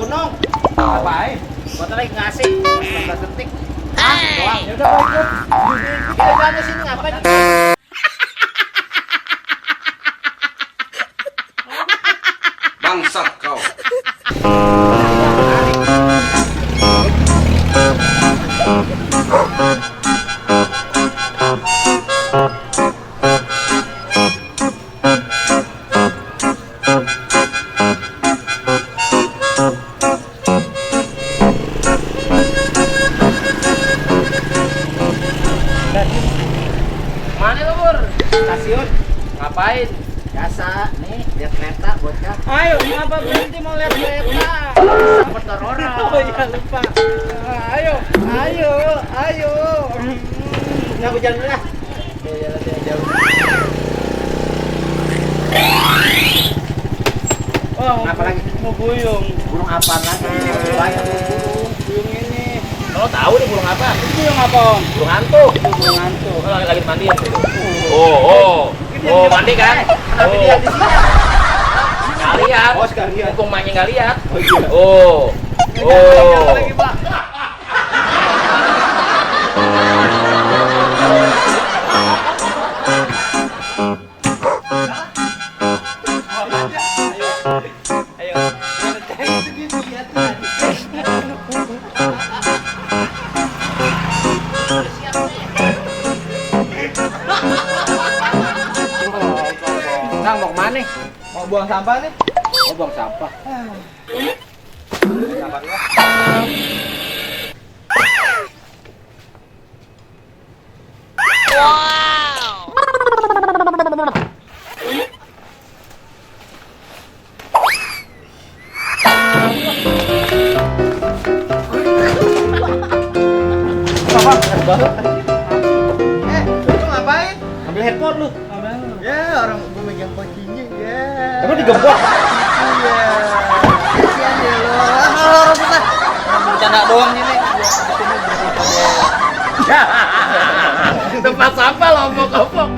Gunung. Ngapain? Gua lagi ngasih 19 detik. Doang. Ya udah gua ikut. Kita jalan sini ngapain? Bangsat kau. Mana lu, Bur? Stasiun. Ngapain? Biasa nih, lihat kereta bocah. Ayo, ngapa berhenti mau lihat kereta? Motor orang. Oh iya lupa. Ayo, ayo, ayo. Nggak aku jalan dulu lah. Ya jalan jauh. Oh, Apa lagi? Mau buyung. Burung apaan lagi? Banyak burung. Buyung ini. Lo tahu nih burung apa? Itu buyung apa, Om? Burung hantu. Itu buyung hantu. Oh, lagi mandi ya? Oh, mandi kan? Tapi dia di sini. Nggak lihat. Oh, sekalian. Mumpung mainnya nggak lihat. Oh iya. Oh. Jangan lagi, Pak. Ayo. Itu gitu lihat tadi. Nang mau kemana nih? Mau buang sampah nih? Mau buang sampah. Sampah dulu. Lu ngapain? Ambil handphone lu. Ya, orang gua megang kuncinya. Ya. Emang digembok? Iya. Kasihan deh lo. Kalau susah. Bercanda doang ini. Tempat sampah lombok-lombok.